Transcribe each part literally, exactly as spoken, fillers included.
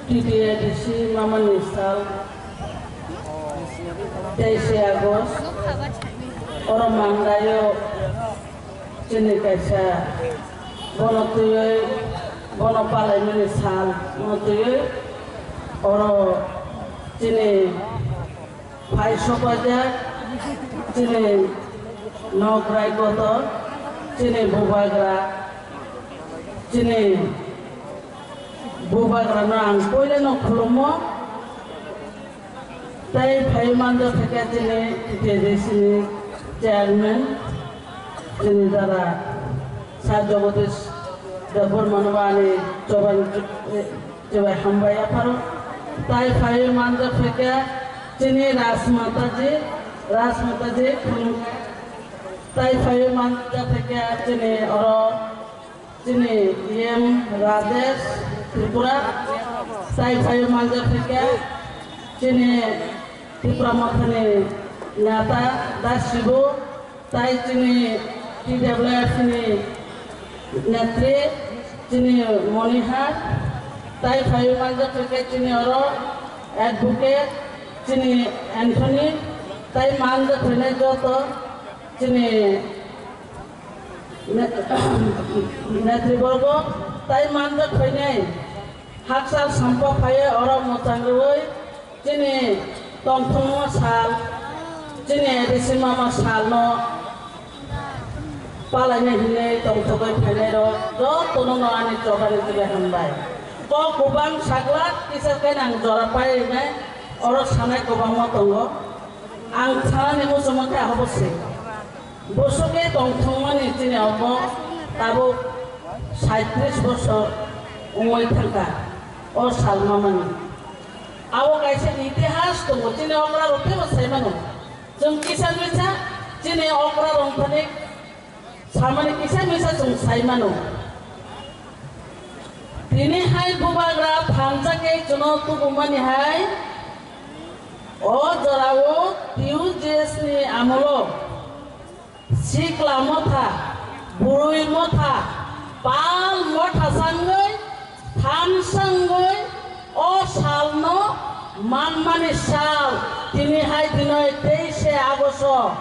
T T A D C mamani sal teise August, oro Mangaio chini kaisa bono twiwi, bono palaimani sal no twiwi oro chini phai sokajak chini nokrai kotor, chini bubagra, chini bubagrano ang puilano khulumo. Tei phai manjak khe chini T T A D C ni chairman, chini dada Sir Jagadish Debbarma no ani choban Chibai hambai apharo. Tai phaiwi manjak phaikha chini Rajmata ji, Rajmata ji khulum. Tai phaiwi manjak phaikha chini oro chini E M Rajesh Tripura. Tai phaiwi manjak phaikha chini Tipra Mothani neta Da Sibu. Tai chini T W F ni netri chini Monihar, tai phaiwi manjak khe chini oro advocate chini Anthony, tai manjak phainai joto chini ne-, netriborgo, tai manjak phainai haksa sampa phaiwi oro mwchang rwui chini tongthokma sal, chini A D C mama salno palaina hinwi tongthogwi phainairok jotono no ani chobani twiwi hambai. Kok kwbang sakla kisa khe nang jora pai rwnai, oro sanai kwbangma tongo. Ang sanani muchungma khe abo se. Bwswk khe tongthokmani chini omo tabuk saitrish bosor wngwi thangkha o salmamani. Abo kaisa itihas tongo, chini okra rok teibo sai mano. Chwng kisa misa chini okra rok thani samani kisa misa chwng sai mano. Tini hai bubagra thansa khe chwngno tubumani hai o jorao T U J S ni amolo Sikla motha, bwrwi motha, pal motha sangwi, thansa wngwi, o salno manmani sal, tini hai dinoi teise Agosto.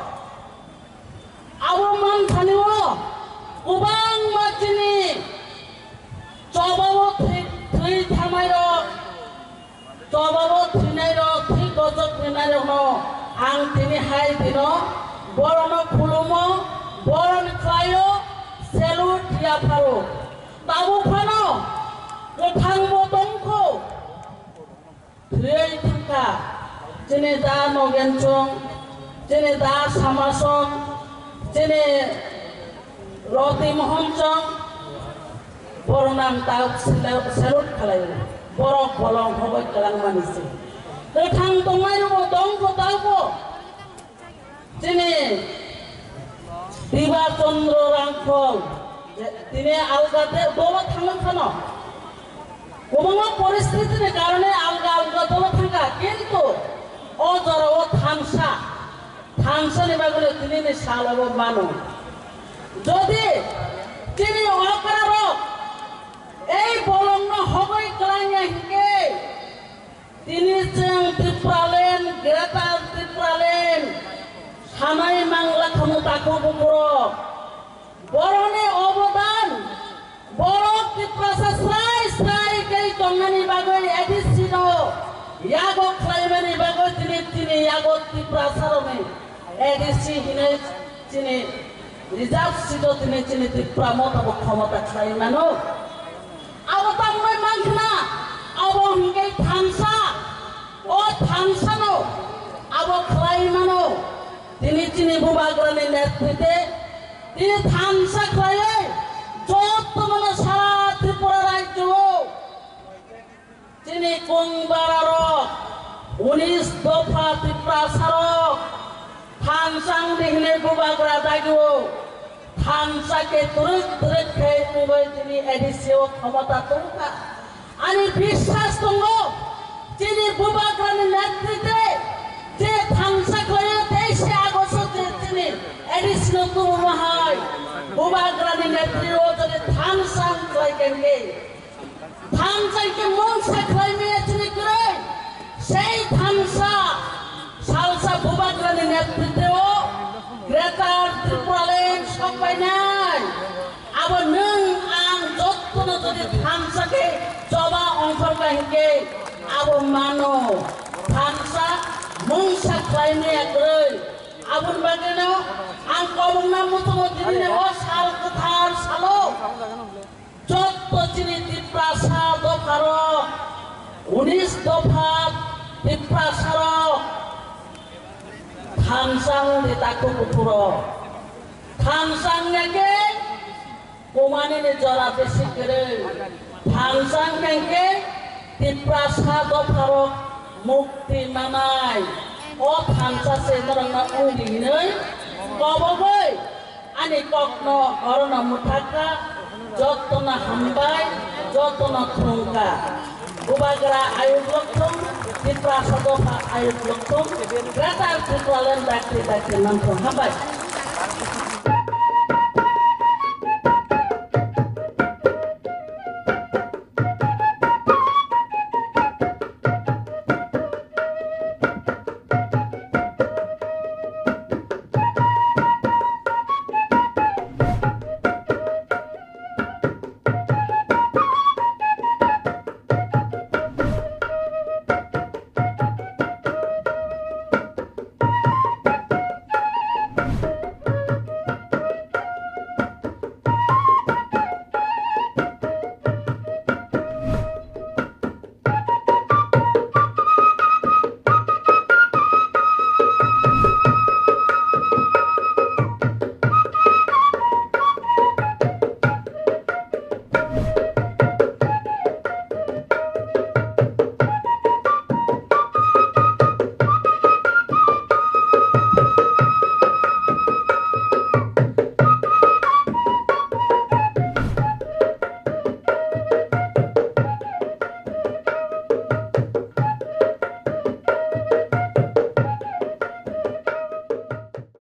Abo manthani o kwbangma chini chobao thwi, thwi thangnairok, chobao thwinairok, thwi gojok rwnairokno ang tini hai dino borokno khulumo, borokni khlaio, salute yapharo. Tabuk phano kwthangbo tongkho. Thwiwi thangkha chini da Nogen Chong, chini da Sama Chong, chini Roti Mohon Chong, borokno ang ta sila-, salute khlaio. Borok bolong hogoi kwlangmani se. Kwthang tongnai rokbo tongkho taubo. Chini Diba Chandra Rangkhol, tini alga de-, dolo thangwi phano kwbangma poristiti ni karone alga alga dolo thangkha, kintu o jorao thansa, thansa ni bagwi tini ni salo bo mano. Jodi chini okra rok ei bolong no hogoi kwlangya hinkhe, tini chwng Tipraland, Greater Tipraland, sanai mangla khamu takhuk bukurok. Borokni obodan, borok Tiprasa srai srai khe tongnani bagwi A D C no yago khlaimani bagwi tini, tini yago Tiprasa rokni A D C hinwi chini reserve seat o tini chini Tipra Motha bo khomota khlai mano. Abo tangwi mankha na, abo hwnkhe thansa, o thansa no abo khlai mano. Tini chini bubagrani netrite tini thansa khlaiwi jotono sara Tripura rajyo o chini kung bararok, unis dopha Tiprasarok, thansang di hinwi bubagra dagio, thansa khe twrwk twrwk khe wngwi chini A D C o khomota tongkha. Ani biswas tongo, chini bubagrani netrite je thansa khlaio, teise Agosto je chini A D C no tubumo hai, bubagrani netri o jodi thansang khlai khe, thansang khe mungsa khlai maya Nwng ang jottono jodi thansa khe choba ongkhorkha hinkhe abo mano thansa mungsa khlaimaya kwrwi. Aboni bagwino ang kobongma muchungo dinini o sal kwthar salo jotto chini Tiprasa dopharok, unis dopha Tiprasarok thansa wngdi takhuk kuphurok. Thansa wngya khe Kumanini jora bisi kwrwi. Thansa hwnkhe Tiprasa dopharok mukti manai. O thansa se norokno wngdi hinwi kobogwi ani kokno orono mwthakha. Jottono hambai, jottono khulumkha. Bubagra ayuk lokthung, Tiprasa dopha ayuk lokthung, Greater Tipraland dakti dakti manthung. Hambai.